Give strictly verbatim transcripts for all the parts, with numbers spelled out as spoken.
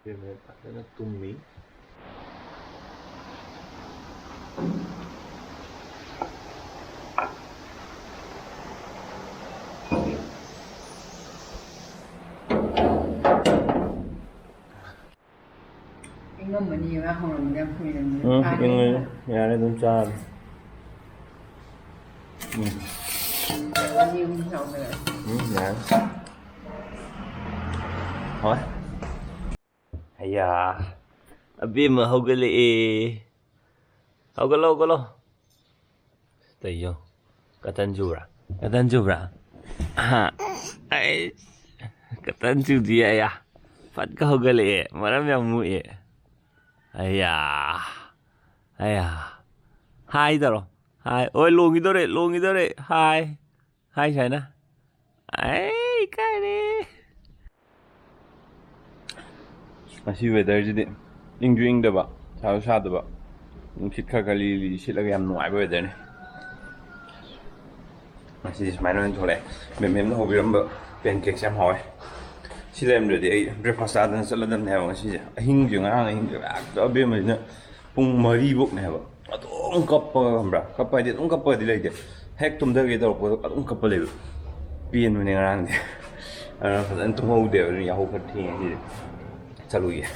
ꯐꯖꯅ ꯇꯨꯝꯃꯤ꯫ ꯏꯪꯉꯝꯃꯅꯤ, ꯉꯥ ꯍꯧꯔꯝꯃꯅꯤ, ꯌꯥꯝ ꯀꯨꯏꯔꯕꯅꯤꯅ꯫ ꯎꯝ, ꯏꯪꯉꯦ꯫ ꯌꯥꯔꯦ, ꯑꯗꯨꯝ ꯆꯥꯔꯦ꯫ ꯎꯝ꯫ ꯎꯝ, ꯌꯥꯔꯦ꯫ ꯍꯣꯏ꯫ ꯑꯌꯥ, ꯑꯕꯦꯝꯃ ꯍꯧꯒꯠꯂꯛꯑꯦ꯫ ꯍꯧꯒꯠꯂꯣ, ꯍꯧꯒꯠꯂꯣ꯫ ꯇꯩꯌꯣ꯫ ꯀꯇꯟ ꯆꯨꯕ꯭ꯔꯥ? ꯀꯇꯟ ꯆꯨꯕ꯭ꯔꯥ? ꯍꯥ? ꯑꯩ, ꯀꯇꯟ ꯆꯨꯗꯤ, ꯑꯌꯥ꯫ ꯐꯠꯀ ꯍꯧꯒꯠꯂꯛꯑꯦ꯫ ꯃꯔꯝ ꯌꯥꯝ ꯃꯣꯛꯑꯦ꯫ ꯑꯌꯥ꯫ ꯑꯌꯥ꯫ ꯍꯥꯏ ꯇꯧꯔꯣ꯫ ꯍꯥꯏ꯫ ꯑꯣꯏ, ꯂꯣꯡꯈꯤꯗꯧꯔꯦ, ꯂꯣꯡꯈꯤꯗꯧꯔꯦ꯫ ꯍꯥꯏ꯫ ꯍꯥꯏ ꯁꯥꯏꯅ꯫ ꯑꯩ ꯏꯀꯥꯏꯔꯦ꯫ ꯉꯁꯤ weatherꯁꯤꯗꯤ ꯏꯪꯁꯨ ꯏꯪꯗꯕ, ꯁꯥꯁꯨ ꯁꯥꯗꯕ, ꯅꯨꯡꯁꯤꯠ ꯈꯔ ꯈꯔ ꯂꯤꯔꯤ ꯂꯤꯔꯤ ꯁꯤꯠꯂꯒ ꯌꯥꯝ ꯅꯨꯡꯉꯥꯏꯕ weatherꯅꯤ꯫ ꯉꯁꯤꯗꯤ ꯁꯨꯃꯥꯏꯅ ꯑꯣꯏꯅ ꯊꯣꯛꯂꯛꯑꯦ꯫ ꯃꯦꯝ, ꯃꯦꯝꯅ ꯍꯧꯕꯤꯔꯝꯕ pancakesꯁꯦ ꯌꯥꯝ ꯍꯥꯎꯋꯦ꯫ ꯁꯤ ꯂꯩꯔꯝꯗ꯭ꯔꯗꯤ ꯑꯩ breakfast ꯆꯥꯗꯅ ꯆꯠꯂꯗꯕꯅꯦ ꯍꯥꯏꯕ ꯉꯁꯤꯁꯦ꯫ ꯑꯍꯤꯡꯁꯦ, ꯉꯔꯥꯡ ꯑꯍꯤꯡꯁꯦ ꯍꯦꯛꯇ ꯑꯕꯦꯝꯃꯁꯤꯅ ꯄꯨꯡ ꯃꯔꯤꯐꯧꯅꯦ ꯍꯥꯏꯕ ꯑꯗꯨꯝ ꯀꯞꯄꯒ, ꯈꯪꯕ꯭ꯔꯥ? ꯀꯞꯄ ꯍꯥꯏꯗꯤ ꯑꯗꯨꯝ ꯀꯞꯄꯒꯗꯤ ꯂꯩꯇꯦ, ꯍꯦꯛ ꯇꯨꯝꯊꯒꯦ ꯇꯧꯔꯛꯄꯗꯣ ꯑꯗꯨꯝ ꯀꯞꯄ ꯂꯩꯕ꯫ ꯄꯦꯟꯕꯅꯦ ꯉꯔꯥꯡꯗꯤ꯫ ꯑꯗꯨꯅ ꯐꯖꯅ ꯇꯨꯝꯍꯧꯗꯦꯕ, ꯑꯗꯨꯅ ꯌꯥꯍꯧ ꯈꯔ ꯊꯦꯡꯉꯦ ꯉꯁꯤꯗꯤ꯫ ꯆꯠꯂꯨꯈꯤꯒꯦ꯫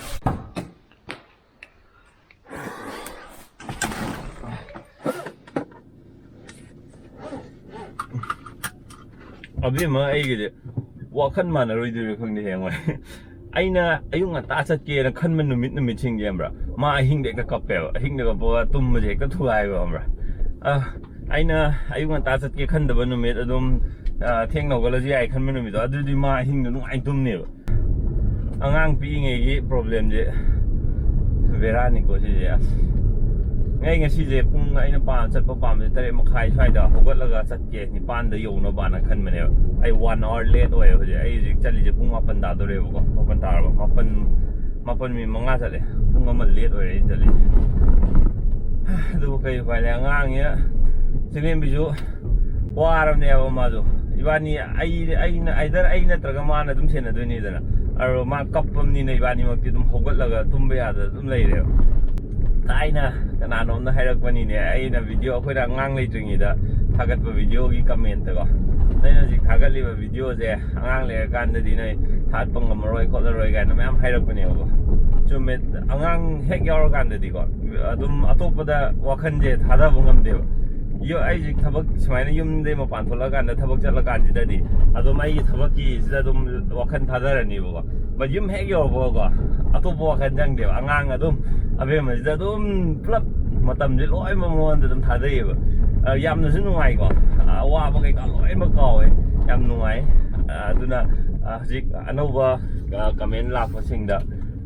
ꯑꯕꯦꯝꯃ ꯑꯩꯒꯤꯗꯤ ꯋꯥꯈꯜ ꯃꯥꯟꯅꯔꯣꯏꯗꯣꯏꯔꯥ ꯈꯪꯗꯦ ꯍꯌꯦꯡꯋꯥꯏ꯫ ꯑꯩꯅ ꯑꯌꯨꯛ ꯉꯟꯇꯥ ꯆꯠꯀꯦꯅ ꯈꯟꯕ ꯅꯨꯃꯤꯠ, ꯅꯨꯃꯤꯠꯁꯤꯡꯁꯦ ꯈꯪꯕ꯭ꯔꯥ, ꯃꯥ ꯑꯍꯤꯡꯗ ꯍꯦꯛꯇ ꯀꯞꯄꯦꯕ꯫ ꯑꯍꯤꯡꯗ ꯀꯞꯄꯒ ꯇꯨꯝꯕꯁꯦ ꯍꯦꯛꯇ ꯊꯨꯒꯥꯏꯕ, ꯈꯪꯕ꯭ꯔꯥ? ꯑ, ꯑꯩꯅ ꯑꯌꯨꯛ ꯉꯟꯇꯥ ꯆꯠꯀꯦ ꯈꯟꯗꯕ ꯅꯨꯃꯤꯠ, ꯑꯗꯨꯝ, ꯑ, ꯊꯦꯡꯅ ꯍꯧꯒꯠꯂꯁꯨ ꯌꯥꯏ ꯈꯟꯕ ꯅꯨꯃꯤꯠꯇꯣ, ꯑꯗꯨꯗꯤ ꯃꯥ ꯑꯍꯤꯡꯗ ꯅꯨꯡꯉꯥꯏꯅ ꯇꯨꯝꯅꯦꯕ꯫ ꯑꯉꯥꯡ ꯄꯤꯛꯏꯉꯩꯒꯤ problemꯁꯦ ꯕꯦꯔꯥꯅꯤꯀꯣ ꯁꯤꯁꯦ꯫ ꯑꯁ, ꯑꯩ ꯉꯁꯤꯁꯦ ꯄꯨꯡ, ꯑꯩꯅ ꯄꯥꯝ-, ꯆꯠꯄ ꯄꯥꯝꯕꯁꯦ ꯇꯔꯦꯠ ꯃꯈꯥꯏ ꯁ꯭ꯋꯥꯏꯗ ꯍꯧꯒꯠꯂꯒ ꯆꯠꯀꯦ, ꯅꯤꯄꯥꯟꯗ ꯌꯧꯅꯕꯅ ꯈꯟꯕꯅꯦꯕ꯫ ꯑꯩ one hour late ꯑꯣꯏꯌꯦ ꯍꯧꯖꯤꯛ꯫ ꯑꯩ ꯍꯧꯖꯤꯛ ꯆꯠꯂꯤꯁꯦ ꯄꯨꯡ ꯃꯥꯄꯟ ꯇꯥꯗꯣꯔꯦꯕꯀꯣ꯫ ꯃꯥꯄꯟ ꯇꯥꯔꯕ? ꯃꯥꯄꯟ, ꯃꯥꯄꯟ ꯃꯤꯅꯤꯠ ꯃꯉꯥ ꯆꯠꯂꯦ꯫ ꯄꯨꯡ ꯑꯃ late ꯑꯣꯏꯔꯦ ꯑꯩ ꯆꯠꯂꯤꯁꯦ꯫ ꯑꯗꯨꯕꯨ ꯀꯩ ꯎꯄꯥꯏ ꯂꯩ? ꯑꯉꯥꯡꯅꯤꯅ ꯆꯤꯡꯂꯦꯝꯕꯤꯁꯨ ꯋꯥꯔꯕꯅꯦꯕ ꯃꯥꯁꯨ꯫ ꯏꯕꯥꯅꯤ, ꯑꯩ, ꯑꯩꯅ, either ꯑꯩ ꯅꯠꯇ꯭ꯔꯒ ꯃꯥꯅ ꯑꯗꯨꯝ ꯁꯦꯟꯅꯗꯣꯏꯅꯤꯗꯅ꯫ ꯑꯗꯣ ꯃꯥ ꯀꯞꯄꯝꯅꯤꯅ ꯏꯕꯥꯅꯤꯃꯛꯇꯤ ꯑꯗꯨꯝ ꯍꯧꯒꯠꯂꯒ ꯇꯨꯝꯕ ꯌꯥꯗ ꯑꯗꯨꯝ ꯂꯩꯔꯦꯕ꯫ ꯊꯥꯏꯅ ꯀꯅꯥꯅꯣꯝꯅ ꯍꯥꯏꯔꯛꯄꯅꯤꯅꯦ, ꯑꯩꯅ ꯚꯤꯗꯤꯑꯣ, ꯑꯩꯈꯣꯏꯅ ꯑꯉꯥꯡ ꯂꯩꯇ꯭ꯔꯤꯉꯩꯗ ꯊꯥꯒꯠꯄ ꯚꯤꯗꯤꯑꯣꯒꯤ ꯀꯃꯦꯟꯇꯀꯣ, "ꯅꯣꯏꯅ ꯍꯧꯖꯤꯛ ꯊꯥꯒꯠꯂꯤꯕ ꯚꯤꯗꯤꯑꯣꯁꯦ ꯑꯉꯥꯡ ꯂꯩꯔꯀꯥꯟꯗꯗꯤ ꯅꯣꯏ ꯊꯥꯒꯠꯄ ꯉꯝꯃꯔꯣꯏ ꯈꯣꯠꯂꯔꯣꯏ" ꯀꯥꯏꯅ ꯃꯌꯥꯝ ꯍꯥꯏꯔꯛꯄꯅꯦꯕꯀꯣ꯫ ꯆꯨꯝꯃꯦ, ꯑꯉꯥꯡ ꯍꯦꯛ ꯌꯥꯎꯔꯀꯥꯟꯗꯗꯤꯀꯣ ꯑꯗꯨꯝ ꯑꯇꯣꯞꯄꯗ ꯋꯥꯈꯜꯁꯦ ꯊꯥꯗꯕ ꯉꯝꯗꯦꯕ꯫ ꯌꯣ-, ꯑꯩꯁꯦ ꯊꯕꯛ ꯁꯨꯃꯥꯏꯅ ꯌꯨꯝꯗꯩ ꯃꯄꯥꯟ ꯊꯣꯛꯂꯛꯑꯀꯥꯟꯗ, ꯊꯕꯛ ꯆꯠꯂꯀꯥꯟꯁꯤꯗꯗꯤ ꯑꯗꯨꯝ ꯑꯩꯒꯤ ꯊꯕꯛꯀꯤꯁꯤꯗ ꯑꯗꯨꯝ ꯋꯥꯈꯜ ꯊꯥꯗꯔꯅꯤꯕꯀꯣ꯫ But ꯌꯨꯝ ꯍꯦꯛ ꯌꯧꯔꯛꯄꯒꯀꯣ, ꯑꯇꯣꯞꯄ ꯋꯥꯈꯜ ꯆꯪꯗꯦꯕ, ꯑꯉꯥꯡ ꯑꯗꯨꯝ ꯑꯕꯦꯝꯃꯁꯤꯗ ꯑꯗꯨꯝ ꯄꯨꯂꯞ ꯃꯇꯝꯁꯦ ꯂꯣꯏꯅꯃꯛ ꯃꯉꯣꯟꯗ ꯑꯗꯨꯝ ꯊꯥꯗꯩꯌꯦꯕ꯫ ꯑ, ꯌꯥꯝꯅꯁꯨ ꯅꯨꯡꯉꯥꯏꯀꯣ, ꯑ, ꯑꯋꯥꯕ ꯀꯩꯀꯥ ꯂꯣꯏꯅꯃꯛ ꯀꯥꯎꯋꯦ꯫ ꯌꯥꯝ ꯅꯨꯡꯉꯥꯏ꯫ ꯑ, ꯑꯗꯨꯅ, ꯑ, ꯍꯧꯖꯤꯛ ꯑꯅꯧꯕ, ꯑ, ꯀꯃꯦꯟ ꯂꯥꯛꯄꯁꯤꯡꯗ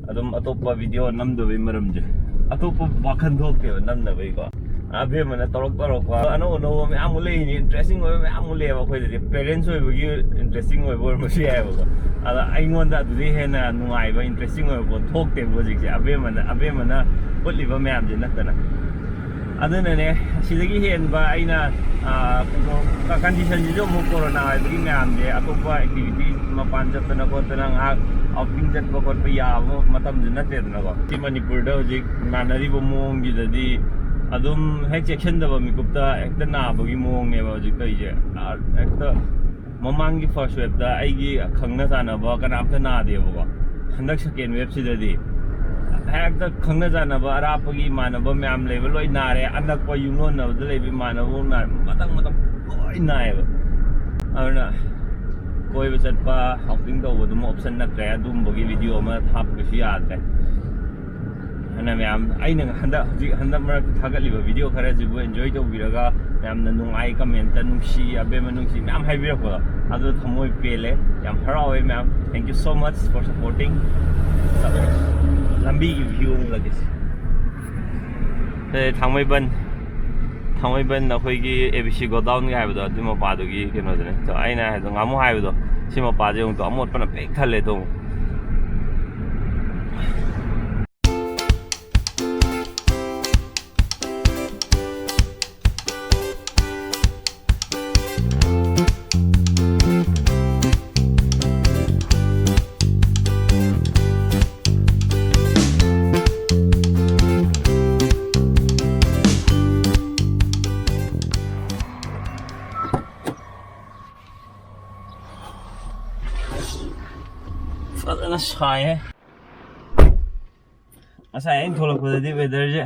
ꯑꯗꯨꯝ ꯑꯇꯣꯞꯄ ꯚꯤꯗꯤꯑꯣ ꯅꯝꯗꯕꯩ ꯃꯔꯝꯁꯦ, ꯑꯇꯣꯞꯄ ꯋꯥꯈꯜ ꯊꯣꯛꯇꯦꯕ ꯅꯝꯅꯕꯩꯀꯣ꯫ ꯑꯕꯦꯝꯃꯅ ꯇꯧꯔꯛ ꯇꯧꯔꯛꯄ ꯑꯅꯧ ꯑꯅꯧꯕ ꯃꯌꯥꯝ ꯑꯃ ꯂꯩꯔꯤꯅꯤ, ꯏꯟꯇꯔꯦꯁꯇꯤꯡ ꯑꯣꯏꯕ ꯃꯌꯥꯝ ꯑꯃ ꯂꯩꯌꯦꯕ꯫ ꯑꯩꯈꯣꯏꯗꯗꯤ ꯄꯦꯔꯦꯟꯁ ꯑꯣꯏꯕꯒꯤ ꯏꯟꯇꯔꯦꯁꯇꯤꯡ ꯑꯣꯏꯕ ꯑꯣꯏꯔꯝꯕꯁꯨ ꯌꯥꯏꯑꯕꯀꯣ꯫ ꯑꯗ ꯑꯩꯉꯣꯟꯗ ꯑꯗꯨꯗꯩ ꯍꯦꯟꯅ ꯅꯨꯡꯉꯥꯏꯕ, ꯏꯟꯇꯔꯦꯁꯇꯤꯡ ꯑꯣꯏꯕ ꯄꯣꯠ ꯊꯣꯛꯇꯦꯕ ꯍꯧꯖꯤꯛꯁꯦ, ꯑꯕꯦꯝꯃꯅ, ꯑꯕꯦꯝꯃꯅ ꯎꯠꯂꯤꯕ ꯃꯌꯥꯝꯁꯦ ꯅꯠꯇꯅ꯫ ꯑꯗꯨꯅꯅꯦ, ꯑꯁꯤꯗꯒꯤ ꯍꯦꯟꯕ ꯑꯩꯅ, ꯑ, ꯀꯩꯅꯣ, ꯀꯟꯗꯤꯁꯟꯁꯤꯁꯨ ꯑꯃꯨꯛ ꯀꯣꯔꯣꯅꯥ ꯍꯥꯏꯕꯒꯤ ꯃꯌꯥꯝꯁꯦ, ꯑꯇꯣꯞꯄ ꯑꯦꯛꯇꯤꯚꯤꯇꯤ, ꯃꯄꯥꯟ ꯆꯠꯇꯅ ꯈꯣꯠꯇꯅ ꯉꯥꯏꯍꯥꯛ ꯑꯥꯎꯇꯤꯡ ꯆꯠꯄ ꯈꯣꯠꯄ ꯌꯥꯕ ꯃꯇꯝꯁꯨ ꯅꯠꯇꯦꯗꯅꯀꯣ꯫ ꯁꯤ ꯃꯅꯤꯄꯨꯔꯗ ꯍꯧꯖꯤꯛ ꯅꯥꯅꯔꯤꯕ ꯃꯑꯣꯡꯁꯤꯗꯗꯤ ꯑꯗꯨꯝ ꯍꯦꯛ ꯆꯦꯛꯁꯤꯟꯗꯕ ꯃꯤꯀꯨꯞꯇ ꯍꯦꯛꯇ ꯅꯥꯕꯒꯤ ꯃꯑꯣꯡꯅꯦꯕ ꯍꯧꯖꯤꯛ ꯇꯧꯔꯤꯁꯦ꯫ ꯑ, ꯍꯦꯛꯇ ꯃꯃꯥꯡꯒꯤ ꯐꯥꯔꯁ ꯋꯦꯞꯇ ꯑꯩꯒꯤ ꯈꯪꯅ ꯆꯥꯟꯅꯕ ꯀꯅꯥꯝꯇ ꯅꯥꯗꯦꯕꯀꯣ꯫ ꯍꯟꯗꯛ ꯁꯦꯀꯦꯟ ꯋꯦꯞꯁꯤꯗꯗꯤ ꯍꯦꯛꯇ ꯈꯪꯅ ꯆꯥꯟꯅꯕ ꯑꯔꯥꯞꯄꯒꯤ ꯏꯃꯥꯟꯅꯕ ꯃꯌꯥꯝ ꯂꯩꯕ ꯂꯣꯏ ꯅꯥꯔꯦ, ꯑꯅꯛꯄ ꯌꯨꯝꯂꯣꯟꯅꯕꯗ ꯂꯩꯕ ꯏꯃꯥꯟꯅꯕ ꯃꯊꯪ ꯃꯊꯪ ꯂꯣꯏ ꯅꯥꯏꯌꯦꯕ꯫ ꯑꯗꯨꯅ ꯀꯣꯏꯕ ꯆꯠꯄ, ꯑꯥꯎꯇꯤꯡ ꯇꯧꯕꯗꯨꯃ ꯑꯣꯞꯁꯟ ꯅꯠꯇ꯭ꯔꯦ, ꯑꯗꯨꯝꯕꯒꯤ ꯚꯤꯗꯤꯑꯣ ꯑꯃ ꯍꯥꯞꯄꯁꯨ ꯌꯥꯗ꯭ꯔꯦ꯫ ꯑꯗꯨꯅ ꯃꯌꯥꯝ, ꯑꯩꯅ ꯍꯟꯗꯛ, ꯍꯧꯖꯤꯛ ꯍꯟꯗꯛ ꯃꯔꯛꯇ ꯊꯥꯒꯠꯂꯤꯕ ꯚꯤꯗꯤꯑꯣ ꯈꯔꯁꯤꯕꯨ ꯑꯦꯟꯖꯣꯏ ꯇꯧꯕꯤꯔꯒ, ꯃꯌꯥꯝꯅ ꯅꯨꯡꯉꯥꯏ, ꯀꯃꯦꯟꯇ "ꯅꯨꯡꯁꯤ, ꯑꯕꯦꯝꯃ ꯅꯨꯡꯁꯤ" ꯃꯌꯥꯝ ꯍꯥꯏꯕꯤꯔꯛꯄꯗꯣ, ꯑꯗꯨ ꯊꯃꯣꯏ ꯄꯦꯜꯂꯦ꯫ ꯌꯥꯝ ꯍꯔꯥꯎꯋꯦ ꯃꯌꯥꯝ꯫ Thank you so much for supporting. ꯂꯝꯕꯤꯒꯤ ꯚ꯭ꯌꯨ ꯑꯃꯨꯛ ꯎꯠꯂꯛꯀꯦꯁꯦ꯫ ꯑꯦ, ꯊꯥꯡꯃꯩꯕꯟ, ꯊꯥꯡꯃꯩꯕꯟ ꯑꯩꯈꯣꯏꯒꯤ A B C ꯒꯣꯗꯥꯎꯟꯒ ꯍꯥꯏꯕꯗꯣ, ꯑꯗꯨ ꯃꯄꯥꯗꯨꯒꯤ ꯀꯩꯅꯣꯗꯨꯅꯦ꯫ ꯑꯗꯣ ꯑꯩꯅ ꯍꯥꯏꯗꯣ ꯉꯥꯃꯨ ꯍꯥꯏꯕꯗꯣ, ꯁꯤ ꯃꯄꯥꯁꯦ ꯑꯃꯨꯛꯇꯣ ꯑꯃꯣꯠꯄꯅ ꯄꯤꯛ ꯊꯜꯂꯦ ꯑꯗꯣ꯫ ꯁꯥꯏꯍꯦ꯫ ꯉꯁꯥꯏ ꯑꯩꯅ ꯊꯣꯛꯂꯛꯄꯗꯗꯤ weatherꯁꯦ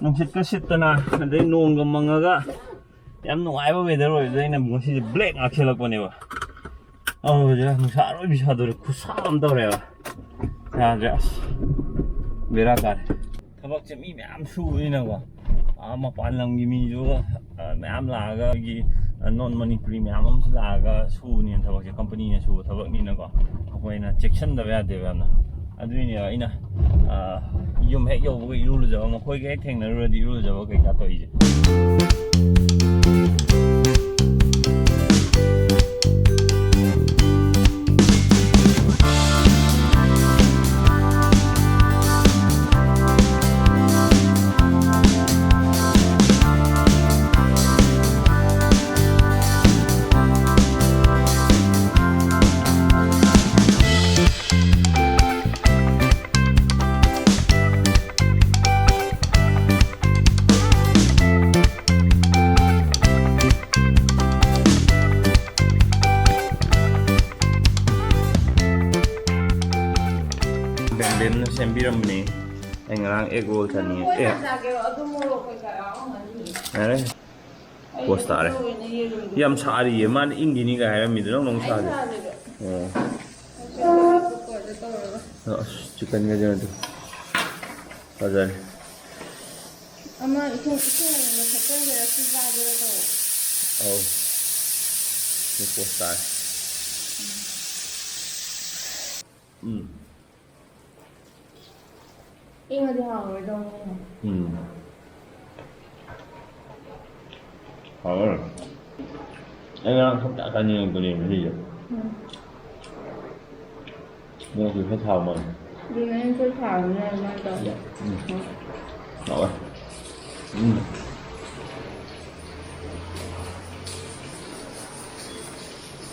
ꯅꯨꯡꯁꯤꯠꯀ ꯁꯤꯠꯇꯅ, ꯑꯗꯩ ꯅꯣꯡꯒ ꯃꯪꯉꯒ ꯌꯥꯝ ꯅꯨꯡꯉꯥꯏꯕ weather ꯑꯣꯏꯕꯗꯨꯗ ꯑꯩꯅ ꯉꯁꯤꯁꯦ black ꯉꯥꯛ ꯁꯦꯠꯂꯛꯄꯅꯦꯕ꯫ ꯑꯗꯨ ꯍꯧꯖꯤꯛ ꯅꯨꯡꯁꯥ ꯑꯔꯣꯏꯕꯤ ꯁꯥꯗꯣꯔꯦ, ꯈꯨꯠꯁꯥ ꯑꯃ ꯇꯧꯔꯦꯕ꯫ ꯌꯥꯗ꯭ꯔꯦ ꯑꯁ, ꯕꯦꯔꯥ ꯀꯥꯔꯦ꯫ ꯊꯕꯛꯁꯦ ꯃꯤ ꯃꯌꯥꯝ ꯁꯨꯕꯅꯤꯅꯀꯣ, ꯑꯥ ꯃꯄꯥꯟ ꯂꯝꯒꯤ ꯃꯤꯁꯨ ꯑ, ꯃꯌꯥꯝ ꯂꯥꯛꯑꯒ, ꯑꯩꯈꯣꯏꯒꯤ ꯑ, non Manipuri ꯃꯌꯥꯝ ꯑꯃꯁꯨ ꯂꯥꯛꯑꯒ ꯁꯨꯕꯅꯤꯅ ꯊꯕꯛꯁꯦ, ꯀꯝꯄꯅꯤꯅ ꯁꯨꯕ ꯊꯕꯛꯅꯤꯅꯀꯣ, ꯑꯩꯈꯣꯏꯅ ꯆꯦꯛꯁꯤꯟꯗꯕ ꯌꯥꯗꯦꯕ ꯌꯥꯝꯅ꯫ ꯑꯗꯨꯏꯅꯦꯕ ꯑꯩꯅ ꯑ, ꯌꯨꯝ ꯍꯦꯛ ꯌꯧꯕꯒ ꯏꯔꯨ ꯂꯨꯖꯕ, ꯃꯈꯣꯏꯒ ꯍꯦꯛ ꯊꯦꯡꯅꯔꯨꯔꯗꯤ ꯏꯔꯨ ꯂꯨꯖꯕ ꯀꯩꯀꯥ ꯇꯧꯔꯤꯁꯦ꯫ ꯕꯦꯝꯕꯦꯝꯅ ꯁꯦꯝꯕꯤꯔꯝꯕꯅꯦ꯫ ꯑꯩ ꯉꯔꯥꯡ egg roll ꯆꯥꯅꯤꯡꯉꯦ꯫ ꯑꯦ꯫ ꯌꯥꯔꯦ꯫ ꯄꯣꯁ ꯇꯥꯔꯦ꯫ ꯌꯥꯝ ꯁꯥꯔꯤꯌꯦ꯫ ꯃꯥꯅ ꯏꯪꯈꯤꯅꯤꯒ ꯍꯥꯏꯔꯝꯃꯤꯗꯣ, ꯅꯪ ꯅꯣꯡ ꯁꯥꯗꯦ꯫ ꯑꯣ꯫ ꯑꯁ, ꯆꯤꯛꯀꯟꯒꯁꯦ ꯑꯗꯨ ꯐꯖꯔꯦ꯫ ꯑꯃ ꯏꯁꯤꯡ, ꯏꯁꯤꯡ ꯑꯏꯪꯕ ꯊꯛꯆꯟꯁꯤꯔ ꯁꯤ ꯆꯥꯁꯤꯔ ꯇꯧꯕ꯫ ꯑꯧ꯫ ꯁꯤ ꯄꯣꯁ ꯇꯥꯔꯦ꯫ ꯎꯝ꯫ ꯏꯪꯉꯗꯤ ꯍꯥꯎꯔꯣꯏꯗꯧꯅꯤ꯫ ꯎꯝ꯫ ꯍꯥꯎꯔꯣꯏ꯫ ꯑꯩ ꯉꯔꯥꯡ ꯁꯨꯡꯆꯥ ꯆꯥꯅꯤꯡꯉꯛꯄꯅꯦ ꯉꯁꯤꯁꯦ꯫ ꯎꯝ꯫ ꯃꯣꯔꯣꯛꯁꯨ ꯈꯔ ꯁꯥꯕ ꯃꯥꯜꯂꯦ꯫ ꯑꯗꯨꯅꯦ ꯑꯩꯅ ꯈꯔ ꯁꯥꯕꯅꯤꯅ ꯑꯗꯨꯃꯥꯏꯅ ꯇꯧꯔꯦ꯫ ꯎꯝ꯫ ꯍꯥꯎꯋꯦ꯫ ꯎꯝ꯫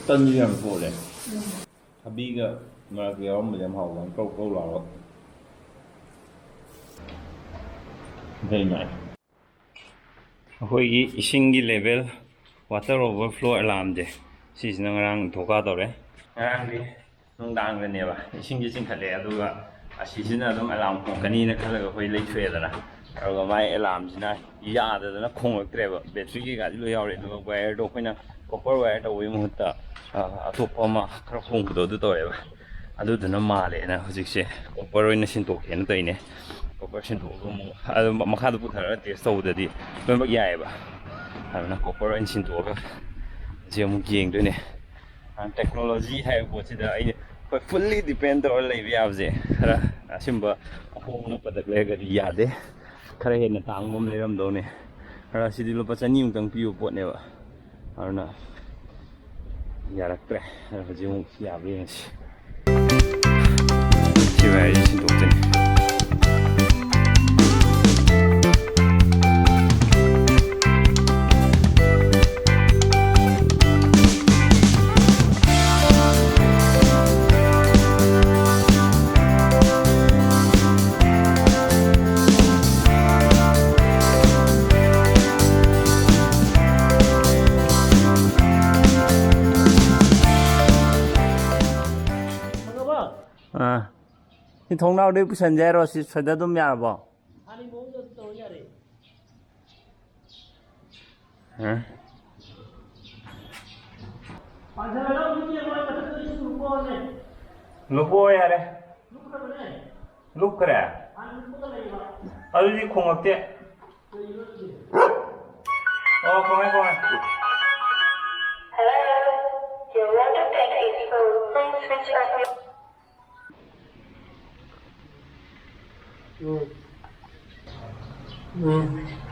ꯇꯟꯁꯨ ꯌꯥꯝ ꯊꯣꯠꯂꯦ꯫ ꯎꯝ꯫ ꯊꯕꯤꯒ ꯃꯔꯛꯇ ꯌꯥꯎꯔꯝꯕꯁꯦ ꯌꯥꯝ ꯍꯥꯎꯕ, ꯀ꯭ꯔꯧ ꯀ꯭ꯔꯧ ꯂꯥꯎꯔꯒ꯫ Very nice꯫ ꯑꯩꯈꯣꯏꯒꯤ ꯏꯁꯤꯡꯒꯤ level, water overflow alarmꯁꯦ, ꯁꯤꯁꯤꯅ ꯉꯔꯥꯡ ꯙꯣꯀꯥ ꯇꯧꯔꯦ꯫ ꯉꯔꯥꯡꯗꯤ ꯅꯨꯡꯗꯥꯡꯗꯅꯦꯕ ꯏꯁꯤꯡꯁꯦ ꯆꯤꯡꯈꯠꯂꯛꯑꯦ, ꯑꯗꯨꯒ ꯑꯁꯤꯁꯤꯅ ꯑꯗꯨꯝ ꯑꯦꯂꯥꯝ ꯈꯣꯡꯉꯛꯀꯅꯤꯅ ꯈꯜꯂꯒ ꯑꯩꯈꯣꯏ ꯂꯩꯊꯣꯛꯑꯦꯗꯅ, ꯑꯗꯨꯒ ꯃꯥꯏ ꯑꯦꯂꯥꯝꯁꯤꯅ ꯌꯥꯗꯗꯅ ꯈꯣꯡꯉꯛꯇ꯭ꯔꯦꯕ꯫ ꯕꯦꯇ꯭ꯔꯤ ꯀꯩꯀꯥꯗꯤ ꯂꯣꯏ ꯌꯥꯎꯔꯦ, ꯑꯗꯨꯒ ꯋꯥꯌꯔꯗꯣ ꯑꯩꯈꯣꯏꯅ ꯀꯣꯄꯔ ꯋꯥꯌꯔ ꯇꯧꯕꯒꯤ ꯃꯍꯨꯠꯇ ꯑ, ꯑꯇꯣꯞꯄ ꯑꯃ ꯈꯔ ꯍꯣꯡꯕꯗꯣ ꯑꯗꯨ ꯇꯧꯋꯦꯕ꯫ ꯑꯗꯨꯗꯨꯅ ꯃꯥꯜꯂꯦꯅ ꯍꯧꯖꯤꯛꯁꯦ ꯀꯣꯄꯔ ꯑꯣꯏꯅ ꯁꯤꯟꯗꯣꯛꯀꯦꯅ ꯇꯧꯔꯤꯅꯦ꯫ ꯀꯣꯄꯔ ꯁꯤꯟꯗꯣꯛꯑꯒ ꯑꯃꯨꯛ ꯑꯗꯨꯝ ꯃꯈꯥꯗ ꯄꯨꯊꯔꯒ ꯇꯦꯁ ꯇꯧꯕꯗꯗꯤ ꯂꯣꯏꯅꯃꯛ ꯌꯥꯏꯑꯕ꯫ ꯑꯗꯨꯅ ꯀꯣꯄꯔ ꯑꯣꯏꯅ ꯁꯤꯟꯗꯣꯛꯑꯒ ꯍꯧꯖꯤꯛ ꯑꯃꯨꯛ ꯌꯦꯡꯗꯣꯏꯅꯦ꯫ ꯇꯦꯛꯅꯣꯂꯣꯖꯤ ꯍꯥꯏꯕ ꯄꯣꯠꯁꯤꯗ ꯑꯩ, ꯑꯩꯈꯣꯏ ꯐꯨꯜꯂꯤ ꯗꯤꯄꯦꯟ ꯇꯧꯔ ꯂꯩꯕ ꯌꯥꯕꯁꯦ ꯈꯔ ꯑꯁꯤꯒꯨꯝꯕ ꯑꯍꯣꯡꯕ ꯄ꯭ꯔꯗꯛ ꯂꯩꯔꯒꯗꯤ ꯌꯥꯗꯦ꯫ ꯈꯔ ꯍꯦꯟꯅ ꯇꯥꯡꯕ ꯑꯃ ꯂꯩꯔꯝꯗꯧꯅꯦ꯫ ꯈꯔ ꯁꯤꯗꯤ ꯂꯨꯄꯥ ꯆꯅꯤꯃꯨꯛꯇꯪ ꯄꯤꯕ ꯄꯣꯠꯅꯦꯕ꯫ ꯑꯗꯨꯅ ꯌꯥꯔꯛꯇ꯭ꯔꯦ꯫ ꯑꯗꯨꯅ ꯍꯧꯖꯤꯛ ꯑꯃꯨꯛ ꯌꯥꯕ꯭ꯔꯥ ꯌꯦꯡꯁꯤ꯫ ꯁꯤ ꯋꯥꯌꯔꯁꯤ ꯁꯤꯟꯗꯣꯛꯇꯣꯏꯅꯤ꯫ ꯑꯥ꯫ ꯁꯤ ꯊꯣꯡꯅꯥꯎꯗꯩ ꯄꯨꯁꯟꯖꯦ ꯍꯥꯏꯔꯣ? ꯁꯤ ꯁ꯭ꯋꯥꯏꯗ ꯑꯗꯨꯝ ꯌꯥꯔꯕꯣ? ꯍꯥ? ꯂꯨꯞꯄꯣ ꯌꯥꯔꯦ꯫ ꯂꯨꯞꯈ꯭ꯔꯦ? ꯑꯗꯨꯗꯤ ꯈꯣꯡꯉꯛꯇꯦ꯫ ꯑꯣ, ꯈꯣꯡꯉꯦ, ꯈꯣꯡꯉꯦ꯫ Hello, your water tank is full. Please switch off your um. Um.